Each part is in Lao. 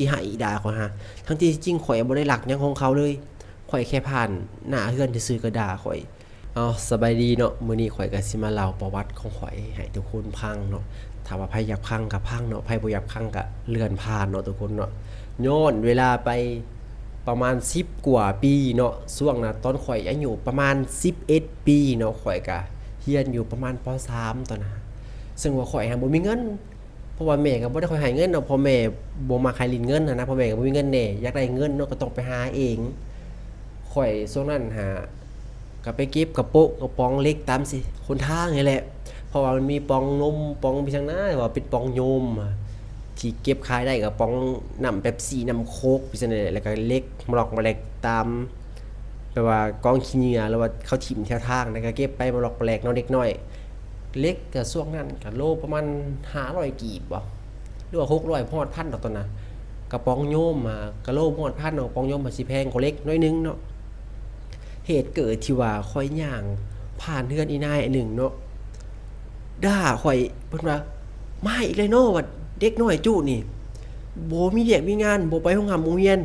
ຊິໃຫ້ດ່າຂ້ອຍຫາ ທັງທີ່ຈິງຂ້ອຍບໍ່ໄດ້ລັກຫຍັງຂອງເຂົາເລີຍ ຂ້ອຍແຄ່ຜ່ານໜ້າເຮືອນຊື່ໆກໍດ່າຂ້ອຍ. ເອົາ ສະບາຍດີເນາະ ມື້ນີ້ຂ້ອຍກໍຊິມາເລົ່າປະຫວັດຂອງຂ້ອຍໃຫ້ທຸກຄົນຟັງເນາະ. ຖ້າວ່າໃຜຢາກຟັງກໍຟັງເນາະ ໃຜບໍ່ຢາກຟັງກໍເລື່ອນຜ່ານເນາະທຸກຄົນເນາະ. ຍ້ອນເວລາໄປປະມານສິບກວ່າປີເນາະ ຊ່ວງນັ້ນຕອນຂ້ອຍອາຍຸປະມານສິບເອັດປີເນາະ ຂ້ອຍກໍຮຽນຢູ່ປະມານ ປໍສາມ ຕອນນັ້ນ ເຊິ່ງວ່າຂ້ອຍຫາບໍ່ມີເງິນ ເພາະວ່າແມ່ກໍບໍ່ໄດ້ຄ່ອຍໃຫ້ເງິນເນາະ ເພາະແມ່ບໍ່ມັກໃຫ້ຫຼິ້ນເງິນຫັ້ນນະ ເພາະແມ່ກໍບໍ່ມີເງິນແດ່ ຢາກໄດ້ເງິນເນາະ ກໍຕ້ອງໄປຫາເອງ. ຂ້ອຍຊ່ວງນັ້ນຫາ ກໍໄປເກັບກະໂປະກະປ໋ອງເຫຼັກຕາມຊິຫົນທາງນີ້ແຫຼະ ເພາະວ່າມັນມີປ່ອງນົມ ປ່ອງ ມີຫຍັງນະ ວ່າເປັນປ່ອງໂຍມ ທີ່ເກັບຂາຍໄດ້ ກະປ໋ອງນ້ຳເປັບຊີ ນ້ຳໂຄກ ຈັ່ງຊີ້ແຫຼະ ແລ້ວກໍເຫຼັກມະລັອກມະແລັກຕາມ ແບບວ່າກອງຂີ້ເຫຍື້ອ ຫຼືວ່າເຂົາຖິ້ມແຖວທາງ ແລ້ວກໍເກັບໄປມະລັອກມະແລັກເນາະ ເດັກນ້ອຍ. ເຫຼັກກໍຊ່ວງນັ້ນກໍໂລປະມານຫ້າຮ້ອຍກີບບໍ ຫຼືວ່າຫົກຮ້ອຍ ຮອດພັນດອກຕອນນັ້ນ. ກະປ໋ອງໂຍມຫາກະໂລຮອດພັນເນາະ ກະປ໋ອງໂຍມມັນຊິແພງກວ່າເຫຼັກໜ້ອຍໜຶ່ງເນາະ. ເຫດເກີດທີ່ວ່າຂ້ອຍຍ່າງຜ່ານເຮືອນອີ່ນາຍອັນໜຶ່ງເນາະ ດ່າຂ້ອຍ ເພິ່ນວ່າ ມາອີກແລ້ວເນາະ ວ່າເດັກນ້ອຍຈຸນີ້ ບໍ່ມີວຽກມີງານ ບໍ່ໄປໂຮງຮ່ຳໂຮງຮຽນ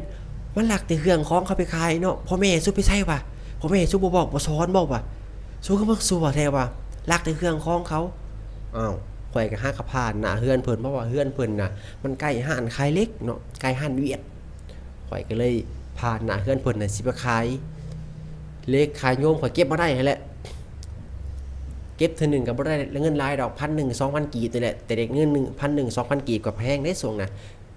ມາລັກແຕ່ເຄື່ອງຂອງເຂົາໄປຂາຍເນາະ. ພໍ່ແມ່ສູໄປໃສວະ? ພໍ່ແມ່ສູບໍ່ບອກບໍ່ສອນບໍວະ? ສູຄືມາຊົ່ວແທ້ວະ ລັກແຕ່ເຄື່ອງຂອງເຂົາ. ອ້າວ ຂ້ອຍກໍຫາກໍຜ່ານໜ້າເຮືອນເພິ່ນ ເພາະວ່າເຮືອນເພິ່ນນະ ມັນໃກ້ຮ້ານຂາຍເຫຼັກເນາະ ໃກ້ຮ້ານຫວຽດ. ຂ້ອຍກໍເລີຍຜ່ານໜ້າເຮືອນເພິ່ນນະ ຊິໄປຂາຍເຫຼັກຂາຍໂຍມ ຂ້ອຍເກັບມາໄດ້ຫັ້ນແຫຼະ. ເກັບເທື່ອໜຶ່ງກໍບໍ່ໄດ້ເງິນຫຼາຍດອກ ພັນໜຶ່ງ ສອງພັນກີບນີ້ແຫຼະ ແຕ່ເດັກເງິນໜຶ່ງ ພັນໜຶ່ງ ສອງພັນກີບກໍແພງເດ້ຊ່ວງນັ້ນ.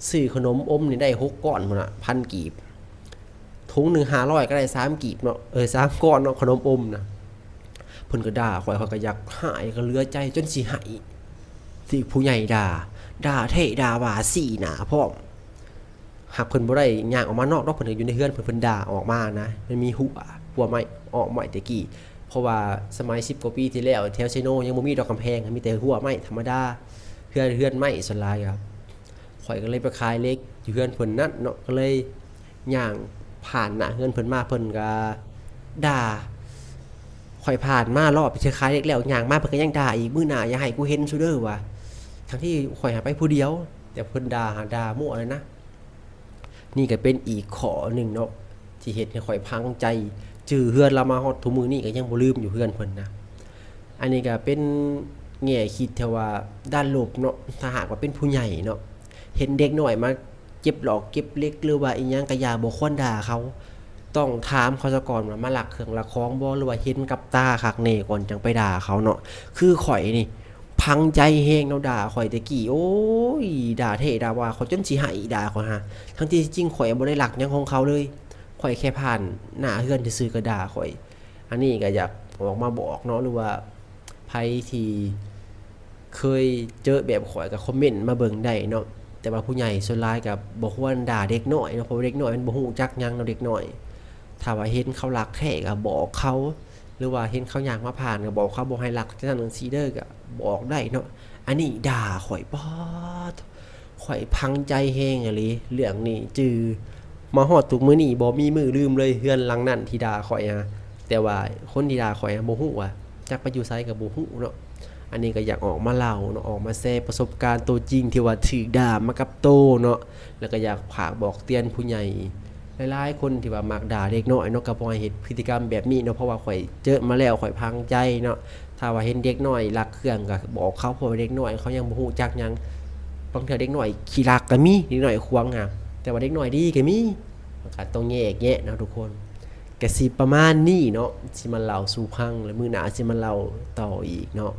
ຊື້ຂະໜົມອົມນີ້ໄດ້ຫົກກ້ອນພຸ້ນນະ ພັນກີບ. ຖົງໜຶ່ງຫ້າຮ້ອຍກໍໄດ້ສາມກີບເນາະ ເອີ ສາມກ້ອນເນາະ ຂະໜົມອົມນະ. ເພິ່ນກໍດ່າຂ້ອຍ ຂ້ອຍກໍຢາກຮ້າຍ ກໍເຫຼືອໃຈຈົນຊິໄຫ້ ຖືກຜູ້ໃຫຍ່ດ່າ ດ່າແທ້ດ່າວ່າ ຊີ້ໜ້າພ້ອມ. ຫາກເພິ່ນບໍ່ໄດ້ຍ່າງອອກມານອກດອກ ເພິ່ນກໍຢູ່ໃນເຮືອນເພິ່ນ ເພິ່ນດ່າອອກມານະ. ມັນມີຮົ້ວ ຮົ້ວໄມ້ ອອກໄມ້ແຕ່ກີ້ ເພາະວ່າສະໄໝສິບກວ່າປີທີ່ແລ້ວ ແຖວເຊໂນຍັງບໍ່ມີດອກກຳແພງ ມີແຕ່ຮົ້ວໄມ້ທຳມະດາ ເຮືອນ ເຮືອນໄມ້ສ່ວນຫຼາຍ. ຂ້ອຍກໍເລີຍໄປຂາຍເຫຼັກຢູ່ເຮືອນເພິ່ນນັ້ນເນາະ ກໍເລີຍຍ່າງຜ່ານໜ້າເຮືອນເພິ່ນມາ ເພິ່ນກໍດ່າ. ຂ້ອຍຜ່ານມາລອບທີ່ຂາຍເຫຼັກແລ້ວ ຍ່າງມາເພິ່ນກໍຍັງດ່າອີກ ມື້ໜ້າຢ່າໃຫ້ກູເຫັນຊູເດີວ່າ ທັງທີ່ຂ້ອຍຫາໄປຜູ້ດຽວ ແຕ່ເພິ່ນດ່າຫາ ດ່າມົ້ວເລີຍນະ. ນີ້ກໍເປັນອີກຂໍ້ໜຶ່ງເນາະ ທີ່ເຮັດໃຫ້ຂ້ອຍຝັງໃຈ ຈື່ເຮືອນລາວມາຮອດທຸກມື້ນີ້ ກໍຍັງບໍ່ລືມຢູ່ເຮືອນເພິ່ນນະ. ອັນນີ້ກໍເປັນແງ່ຄິດທີ່ວ່າດ້ານລົບເນາະ ຖ້າຫາກວ່າເປັນຜູ້ໃຫຍ່ເນາະ ເຫັນເດັກນ້ອຍມາເກັບຫຼອກເກັບເຫຼັກ ຫຼືວ່າອີ່ຫຍັງກໍຢ່າ ບໍ່ຄວນດ່າເຂົາ ຕ້ອງຖາມເຂົາສາກ່ອນວ່າມາລັກເຄື່ອງລັກຂອງບໍ່ ຫຼືວ່າເຫັນກັບຕາຄັກແນ່ກ່ອນຈັ່ງໄປດ່າເຂົາເນາະ. ຄືຂ້ອຍນີ້ ຝັງໃຈແຮງເນາະ ດ່າຂ້ອຍແຕ່ກີ້ ໂອ້ຍ ດ່າແທ້ດ່າວ່າ ຂ້ອຍຈົນຊິໄຫ້ ດ່າຂ້ອຍຫາ ທັງທີ່ຈິງຂ້ອຍບໍ່ໄດ້ລັກຫຍັງຂອງເຂົາເລີຍ ຂ້ອຍແຄ່ຜ່ານໜ້າເຮືອນຊື່ໆກໍດ່າຂ້ອຍ. ອັນນີ້ກໍຢາກອອກມາບອກເນາະ ຫຼືວ່າໃຜທີ່ເຄີຍເຈີແບບຂ້ອຍກໍຄອມເມັນມາເບິ່ງໄດ້ເນາະ. ແຕ່ວ່າຜູ້ໃຫຍ່ສ່ວນຫຼາຍກໍບໍ່ຄວນດ່າເດັກນ້ອຍເນາະ ເພາະວ່າເດັກນ້ອຍມັນບໍ່ຮູ້ຈັກຫຍັງເນາະ ເດັກນ້ອຍ. ຖ້າວ່າເຫັນເຂົາລັກແທ້ກໍບອກເຂົາ ຫຼືວ່າເຫັນເຂົາຍ່າງມາຜ່ານກໍບອກເຂົາ ບໍ່ໃຫ້ລັກຈັ່ງຊັ້ນຈັ່ງຊີ້ເດີ ກໍບອກໄດ້ເນາະ. ອັນນີ້ດ່າຂ້ອຍ ປາດ ຂ້ອຍຝັງໃຈແຮງອີ່ຫຼີເລື່ອງນີ້ ຈື່ມາຮອດທຸກມື້ນີ້ ບໍ່ມີມື້ລືມເລີຍ ເຮືອນຫຼັງນັ້ນທີ່ດ່າຂ້ອຍຫາ. ແຕ່ວ່າຄົນທີ່ດ່າຂ້ອຍຫາບໍ່ຮູ້ວ່າຈັກໄປຢູ່ໃສກໍບໍ່ຮູ້ເນາະ. ອັນນີ້ກໍຢາກອອກມາເລົ່າເນາະ ອອກມາແຊປະສົບການໂຕຈິງທີ່ວ່າຖືກດ່າມາກັບໂຕເນາະ. ແລ້ວກໍຢາກຝາກບອກເຕືອນຜູ້ໃຫຍ່ຫຼາຍໆຄົນທີ່ວ່າມັກດ່າເດັກນ້ອຍເນາະ ກໍບໍ່ໃຫ້ເຮັດພຶດຕິກຳແບບນີ້ເນາະ ເພາະວ່າຂ້ອຍເຈີມາແລ້ວ ຂ້ອຍຝັງໃຈເນາະ. ຖ້າວ່າເຫັນເດັກນ້ອຍລັກເຄື່ອງກໍບອກເຂົາ ເພາະວ່າເດັກນ້ອຍເຂົາຍັງບໍ່ຮູ້ຈັກຫຍັງ. ບາງເທື່ອເດັກນ້ອຍຂີ້ລັກກໍມີ ເດັກນ້ອຍຂວາງຫາ ແຕ່ວ່າເດັກນ້ອຍດີກໍມີ ມັນກໍຕ້ອງແຍກແຍະເນາະທຸກຄົນ. ກະຊິປະມານນີ້ເນາະ ຊິມາເລົ່າສູ່ຟັງ ແລະ ມື້ໜ້າຊິມາເລົ່າຕໍ່ອີກເນາະ.